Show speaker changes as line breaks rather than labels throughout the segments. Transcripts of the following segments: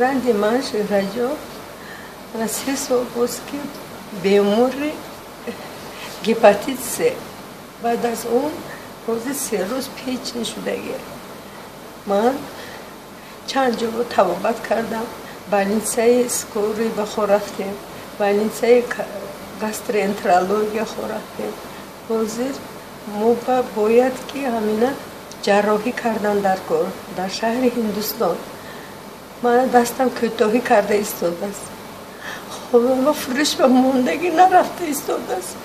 Фарзанди ман Шӯҳратҷон 3 сол боз ки бемори гепатит С. Баъд аз он ҳозир 3 рӯз печень шудагӣ. Ман чанд ҷо табобат кардам. Больницаи скорый ба хо рафтем, больницаи гастроэнтерология хо рафтем. Ҳозир мо бояд ки ҳамина ҷарроҳӣ кардан дар кор дар шаҳри Ҳиндустон. Мана дастам кӯтоҳӣ карда истодааст, хонама фурӯш ба мондагӣ нарафта истодааст.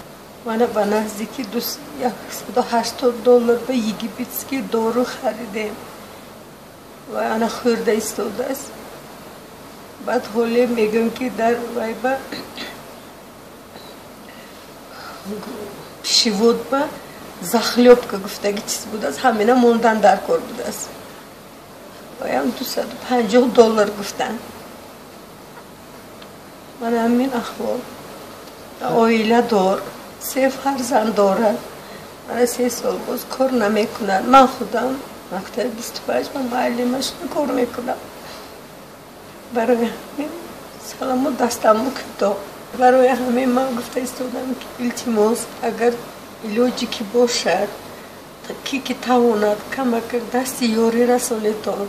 Мана ба наздики 180 доллар ба египетский дору харидем ва ана хӯрда истодааст. Баъд ҳоле мегӯем, ки дар вайба пищевод ба заклёпка гуфтаги чиз будааст, ҳамина мондан дар кор будааст. Ваям 250 доллар гуфтанд. Мана ҳамин аҳвол. Оила дор, се фарзанд дорад. Мана 3 сол боз кор намекунад. Ман худам мактаби 25 ба муаллима шуда кор мекунам. Барои ҳамин саламу дастаму кӯтоҳ. Барои ҳамин ман гуфта истодам, ки илтимос, агар илоҷе ки бошад, ки тавонад, камакак дасти ёрӣ расонедтон.